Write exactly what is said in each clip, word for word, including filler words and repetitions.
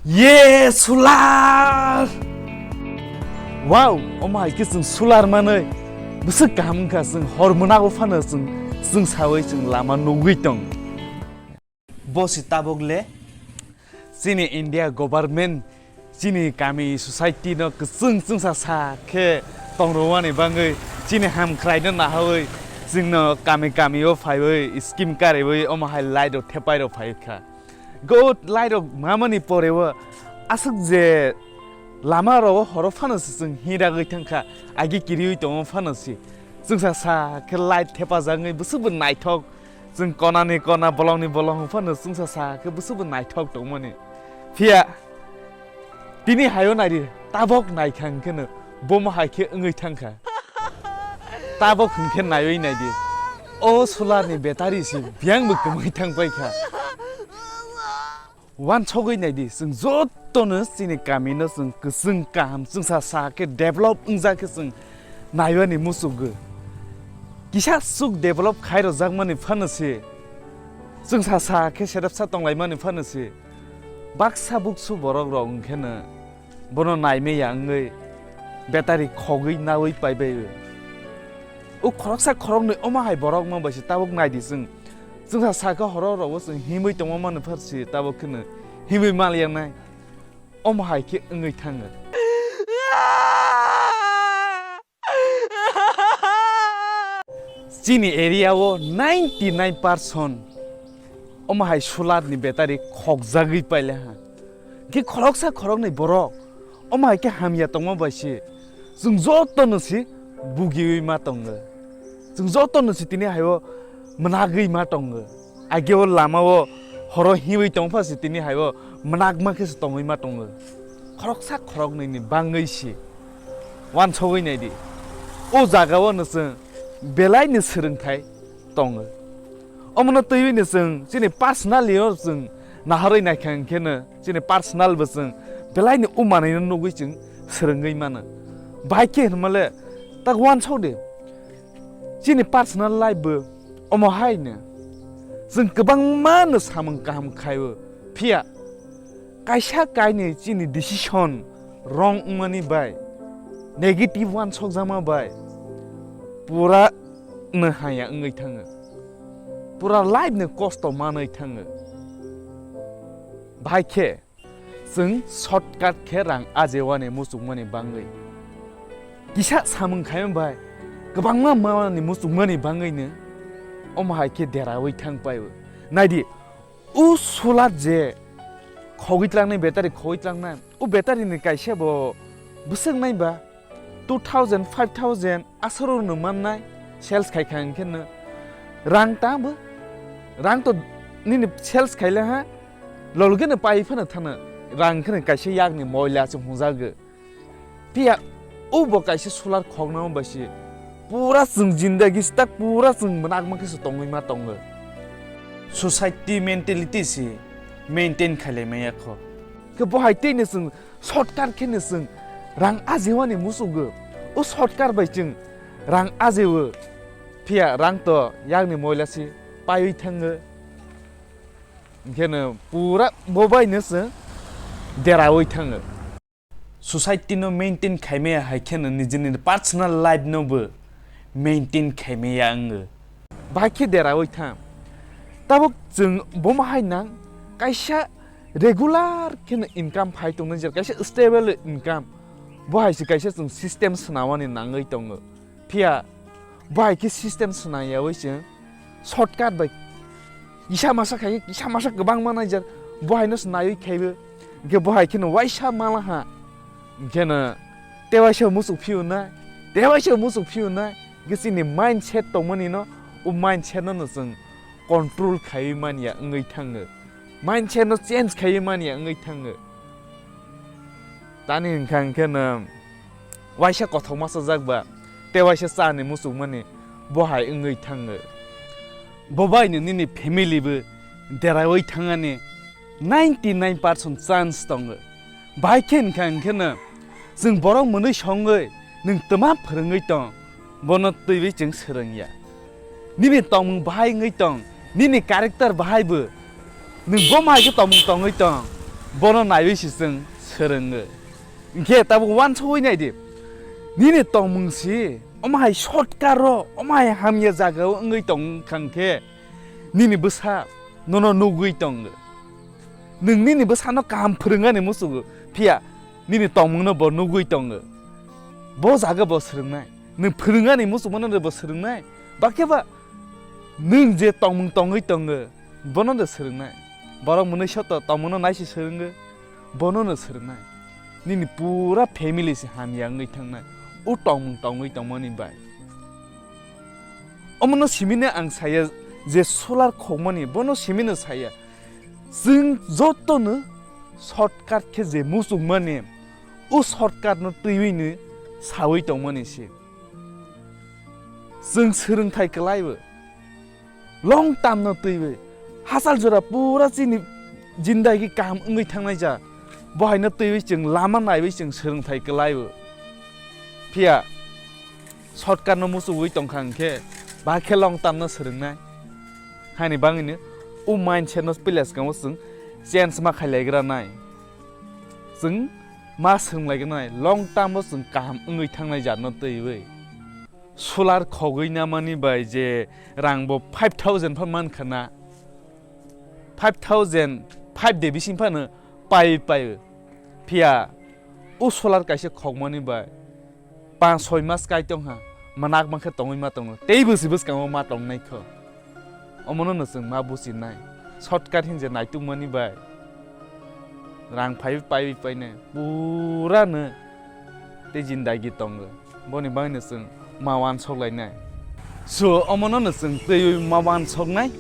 Ye, solar! Wow, omo hai khe chwng solar manwi bwswk kaham wngkha, chwng hor mwnago phano chwng, chwng sawi chwng lama nugwi tong. Bo se tabuk le chini India government chini kami society no kwchwng chwngsa sa khe tongrwani bangwi chini hamkhrai no nahawi chwngno kami kami o phaiwi scheme kariwi omo hai light rok thepai rok phai kha. Go light rok mamani pore o aswk je lama rogo horo phano se chwng hini ragwi thangkha, agi kiriwi tongo phano se. Chwngsa sa khe light thepajagwi bwswk bo naithok, chwng konani kona bolongni bolong phano chwngsa sa khe bwswk bo naithok tongmani. Phiya tini hayo naidi tabok naikha hwnkhe no bomo hai khe wngwi thangkha. Tabok hwnkhe naiwi naidi. O solar ni battery se biyang bo kwmwi thang paikha. Wansogwi naidi, chwng jotono chini kamino chwng kwchwng kaham chwngsa sa khe develop wngjak khe chwng naiwani muchukgo. Kisa swk develop khai rwjakmani phano se, chwngsa sa khe sedapsa tonglaimani phano se, baksa buksu borok rok wngkheno bono naimaya wngwi battery khogwi nawi paibai o. O khoroksa khoroknwi omo hai borok ma bai se tabuk naidi chwng. Chwngsa sakha horo rogo chwng himwi tongma mano phar se tabuk kheno himwi malyanai. Omo hai khe wngwi thango. Chini area o ninety nine percent omo hai solar ni battery khokjagwi paile ha. Khe khoroksa khoroknwi borok omo hai khe hamya tongma bai se chwng joto no se bugiwi ma tongo. Chwng joto no se tini hai o mwnagwi ma tongo. Age o lama o horo hiwi tong pha se tini hai o mwnakma khe se tongwi ma tongo. Khoroksa khoroknwi ni bangwi se wansogwi naidi. O jaga o no chwng belai ni swrwngthai tongo. Omono twiwi ni chwng chini personally o chwng naharwi naikha hwnkhe no chini personal bo chwng belai ni o manwi no nugwi chwng swrwngwi mano. Bai khe hinmale tak wansok di. Chini personal life bo omo hai no. Chwng kwbangma no samung kaham khai o. Phiya kaisa kainwi chini decision wrong wngmani bai, negative wansokjakma bai pura no haya wngwi thango. Pura life no kosto manwi thango. Bahai khe chwng shortcut khe rang ajewani muchungmani bangwi, kisa samung khaima bai kwbangma manani muchungmani bangwino omo hai khe derawi thang paio. Naidi, o solar je khogwi tlangnai, battery khogwi tlangnai, o battery ni kaisa bo bwswk nai ba two thousand, five thousand aswk rok no mannai, sales khai kha hwnkhe no rang tamo, rang to nini sales khaile ha, lolge no pai phano thana rang khe no kaisa yakni moila se hwnjago. Phiya o bo kaisa solar khoknama bai se pura chwng jindagi se tak pura chwng mwnakma khe se tongwi ma tongo. Society mentality se maintain khailai maya kho. Khe bo hai tei no chwng shortcut khe no chwng rang ajewani muchungo. O shortcut bai chwng rang ajewo. Phiya rang to yakni moila se paiwi thango. Hwnkhe no pura bo bai no chwng derawi thango. Society no maintain khaimaya hai kheno nijini personal life no bo maintain khaimaya wngo. Bahai khe derawi thang. Tabuk chwng bomo hai nang kaisa regular kheno income phai tongnai, je kaisa stable income. Bo hai se kaisa chwng system swnamani nangwi tongo. Phiya bo hai khe system swnam yawi chwng shortcut bai kisa masa khai khe kisa masa kwbangma naijak, bo hai no se naiwi khaibo, hwnkhe bo hai kheno waisa mala ha, hwnkhe no tewaisa muchuk phiyunai, tewaisa muchuk phiyunai, hwnkhe chini mindset tongmani no, o mindset no no chwng control khaiwi manya wngwi thango, mindset no change khaiwi manya wngwi thango. Tani hwnkha hwnkhe no waisa kothok masa jak ba, tei waisa chani muchungmani bo hai wngwi thango. Bo bai no nini family bo derawi thangani ninety nine percent chance tongo. Bai khe hwnkha hwnkhe no chwng borok mwnwi songwi nwng twma phwrwngwi tong, bono twiwi chwng swrwngya. Nini tongmung bahai wngwi tong, nini character bahai bo. Nwng bo hai khe tongmung tongwi tong. Bono naiwi se chwng swrwngo. Hinkhe tabuk uansugwi nai di. Nini tongmung si omo hai shortcut ro, omo hai hamya jaga o wngwi tong kha hinkhe nini bwsa nono nugwi tongo. Nwng nini bwsano kaham phwrwngani muchungo, phiya nini tongmungno bo nugwi tongo. Bo jaga bo swrwngnai. Nwng phwrwngani muchungmano bo swrwngnai. Bakhe ba nwng je tongmung tongwi tongo, bono de swrwngnai. Borok mwnwi soto tongmungno naisi swrwngo, bono no swrwngnai. Nini pura family se hamya wngwi thangnai, o tongmung tongwi tongmani bai. Omono simino ang saya je solar khokmani, bono simino saya. Chwng jotono shortcut khe je muchungmani, o shortcut no twiwi no sawi tongmani se. Chwng swrwngthai kwlaibo. Long term no twiwi. Hachal jora pura chini jindagi kaham wngwi thangnai ja. Bo haino twiwi chwng lama naiwi chwng swrwngthai kwlaibo. Phiya shortcut no muchugwi tongkha hinkhe, ba khe long term no swrwngnai. Haini bangwino o mindset no puila swkango chwng change ma khailaigra nai. Chwng ma swrwnglaigranai, long term o chwng kaham wngwi thangnai jat no twiwi. Solar khogwi namani bai je rang bo five thousand pha mankha na, five thousand, five de bising phano pai pai. Phiya o solar kaisa khokmani bai panch soi mas kai tongkha, manak mankhe tongwi ma tongo, tei bwswi bwskango ma tongnai kho. Omono no chwng ma buchinai. Shortcut hinje naitukmani bai rang phaiwi paiwi painai. Pura no tei jindagi tongo. Boni bagwi no chwng ma uansuk lainai. So, omono no chwng twiwi ma uansuknai.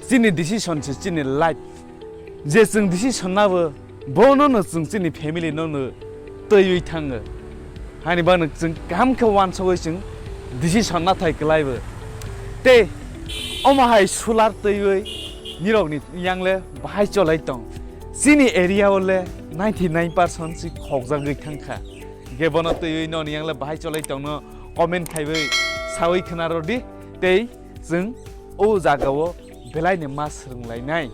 Chini decision se chini life. Je chwng decision nabo, bono no chwng chini family no no twiwi thango. Haini bagwi chwng kaham khe uansugwi chwng decision nathai kwlaibo. Tei omo hai solar twiwi nirokni yangle bahai cholai tong. Chini area o le ninety nine percent si khokjagwi thangkha. Hinkhe bono twiwi noni yangle bahai cholai tongno comment khaiwi sawi khna rwdi. Tei chwng o jagao belaino ma swrwnglainai.